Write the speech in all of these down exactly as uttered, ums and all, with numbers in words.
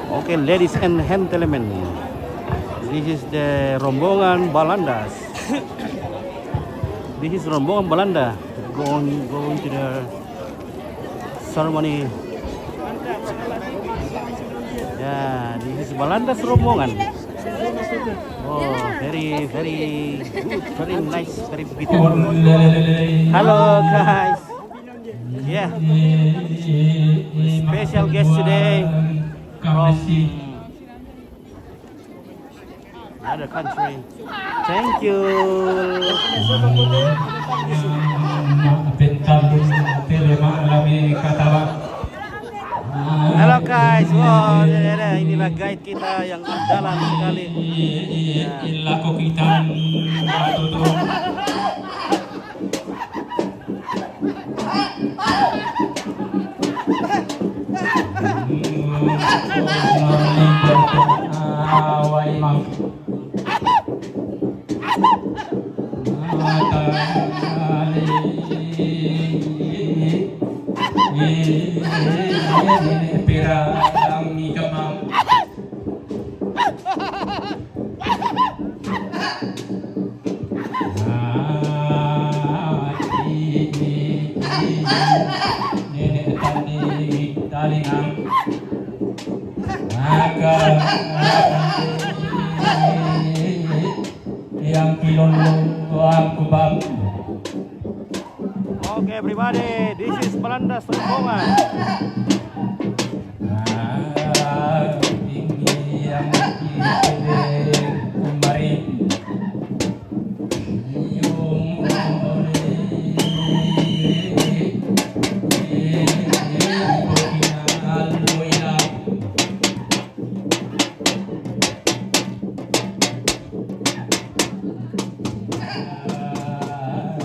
Okay, ladies and gentlemen, this is the rombongan Balandas. This is rombongan Balanda going going to the ceremony. Yeah, this is Balandas rombongan. Oh, very very good, very nice, very beautiful. Hello guys. Yeah, special guest today from another country. Thank you. Hello guys, wow, ini, ini, inilah guide kita yang andalan sekali. Ya. Ilako kita. Nenek tani talingang. Maka yang pilon lo aku bang. Okay, everybody, this is Balandas rombongan.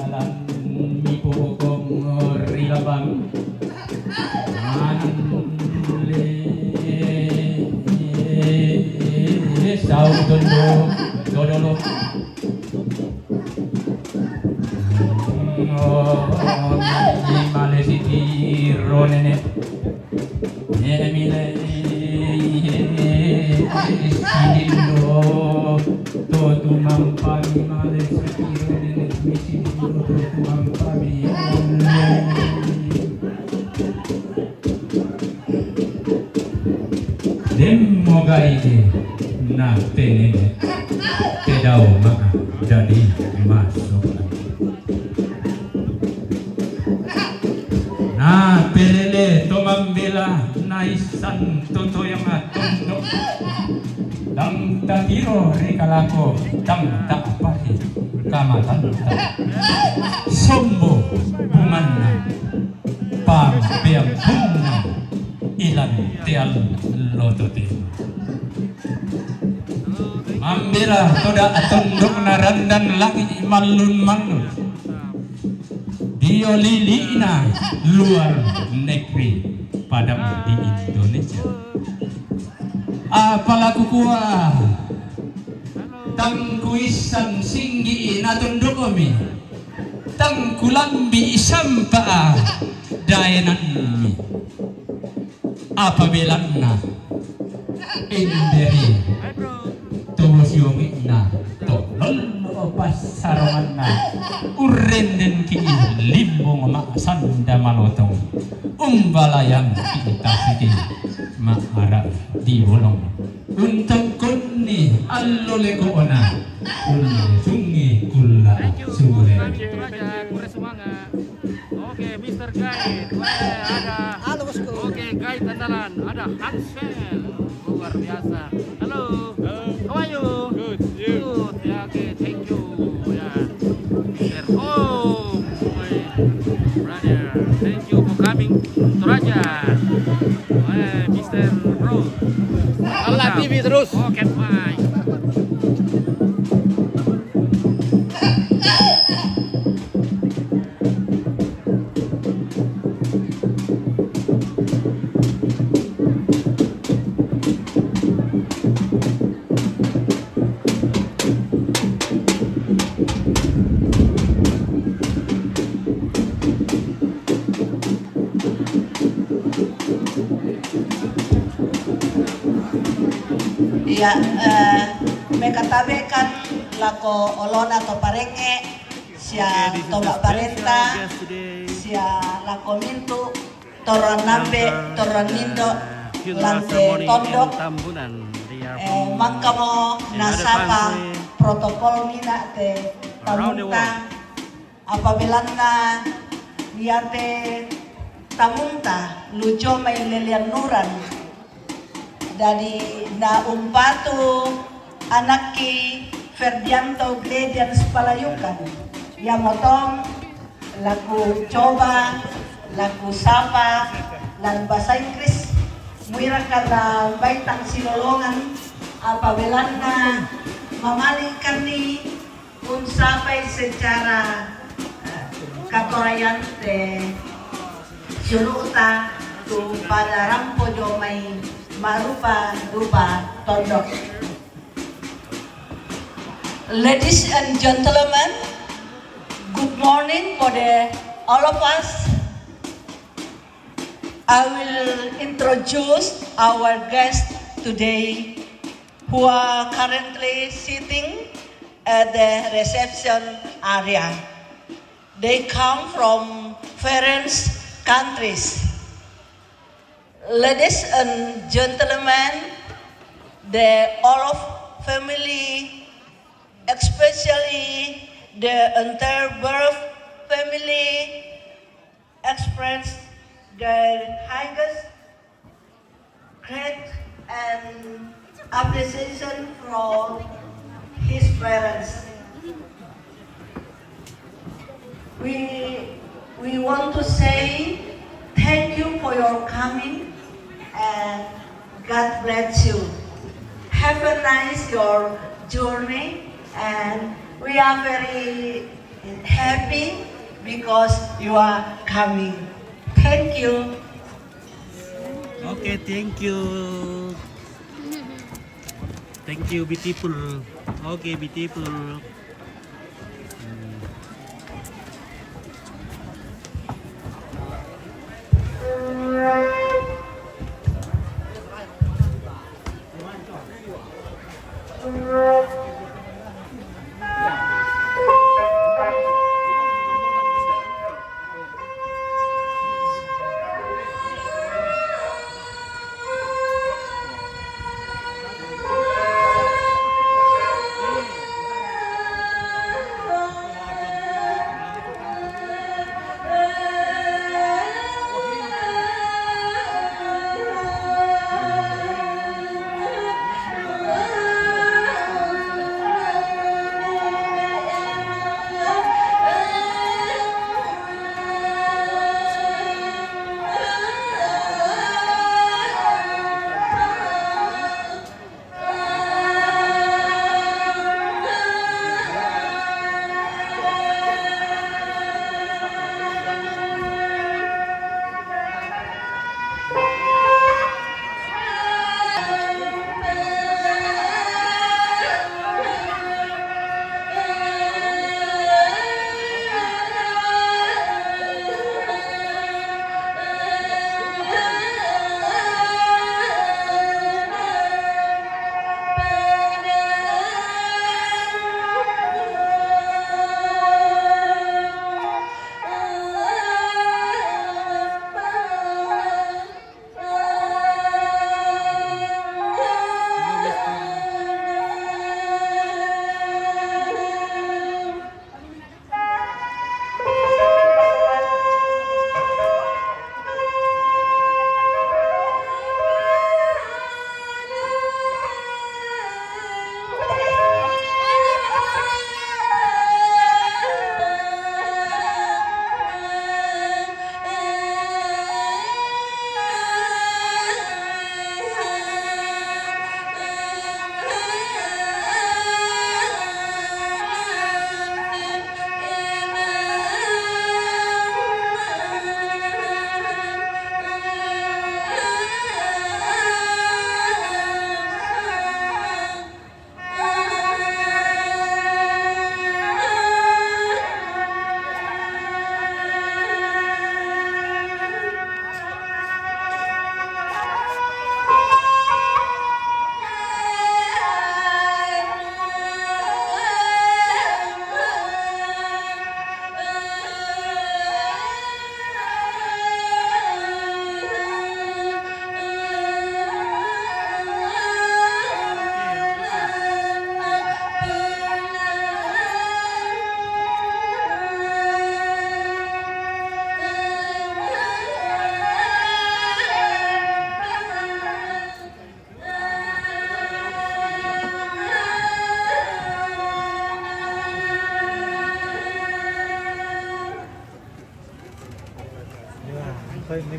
Alam mi pukong rilabang. Anle sau dondo dodolo. Male siti ronene. Demmo gaige na tenene tedau ma dadi masuk. Na pelele to mambela na isan to toyang atondok. Dang tatiro ri kalako, dang tapahi kamatanta. Sombo bunganna, pambeang bunga ilan teal lotote. Mambela toda atondok na randan lagi mallun-mallun. Dio lili'na luar negeri, padang di Indonesia. Apala kukua, tang kuissan singgi na tondokmi, tang kulambi sampa daenanmi. Apa belanna? Enderi to bosiongi'na to lollo passaronganna. Urrendenki limbung ma'sanda malotong, umbalayangki tasiki ma'ara di bolong. Untongkonni allo leko'na, ullesungi kulla sule. Oke, Mister Guide. Weh, ada. Halo, bosku. Oke, guide andalan. Ada Hansel. Luar biasa. Halo. Halo. How are you? Good, you? Good. Ya, oke, thank you. Ya. Mister Home, my brother. Thank you for coming. Toraja. Weh, Mister Bro. Ala T V terus. Oke, bye. Iya, eh, meka tabekan lako olona to parengnge', sia to ma'parenta, sia lako mintu' torro nambe', torro nindo', lan te tondok, eh, mangkamo nasapa protokol mina' te tamunta, apa belanna iate tamunta lu dio mai leleannuran. Dadi na umpatu anakki Ferdianto Gledian Sipalayukan, iamoto laku coba, laku sapa lan bahasa Inggris, muiraka na baitang silolongan, apa belanna mamalikanni unsapai secara, eh, katoayante siulu'ta tu pada rampo dio mai ma'rupa-rupa tondok. Ladies and gentlemen, good morning for the all of us. I will introduce our guests today who are currently sitting at the reception area. They come from various countries. Ladies and gentlemen, the Olof family, especially the entire Birth family, express their highest great and appreciation for his parents. We, we want to say thank you for your coming and God bless you. Have a nice your journey, and we are very happy because you are coming. Thank you. Okay, thank you. Thank you, beautiful. Okay, beautiful.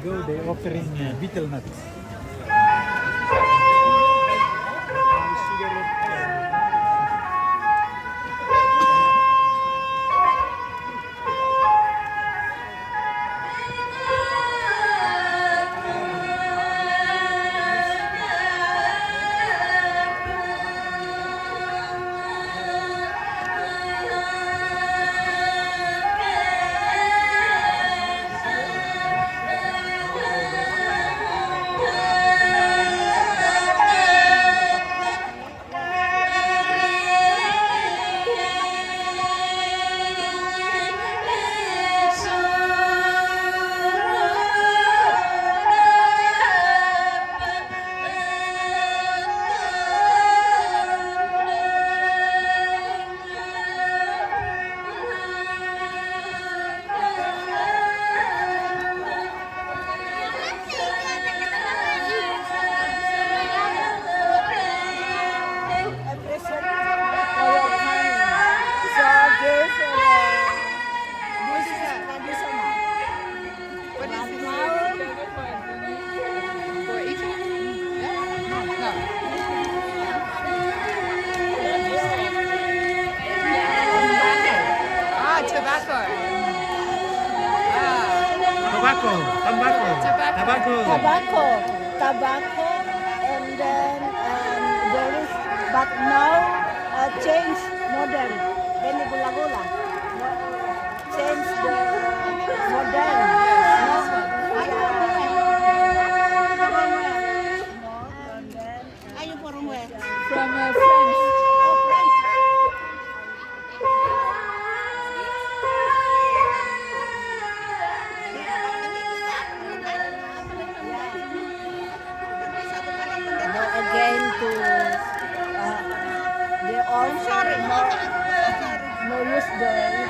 Go, they offering uh, betel nuts. What is this? For each of us? Yeah? No. Ah, tobacco. Ah. Tobacco, tobacco, tobacco. Tobacco, tobacco, and then um, there is, but now uh, change modern. Then gula-gula. Change the model. Yes, this one. Are you from where? From uh, France. Oh, France. No, again to uh, the old sorry, no, no use the, the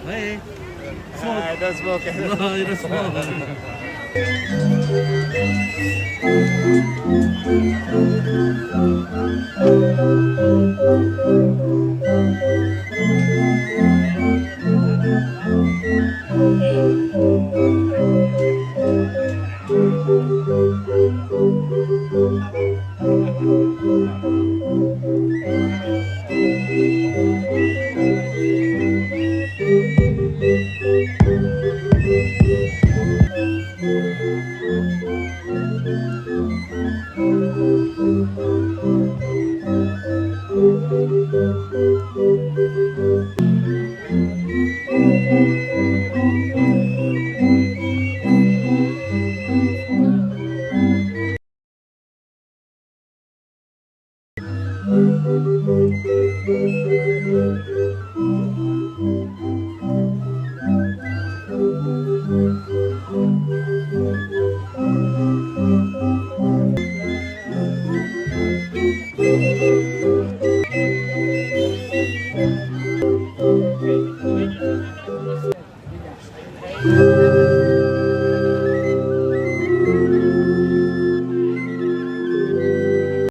Hey. Smoke. Ah, don't smoke. No, you don't smoke.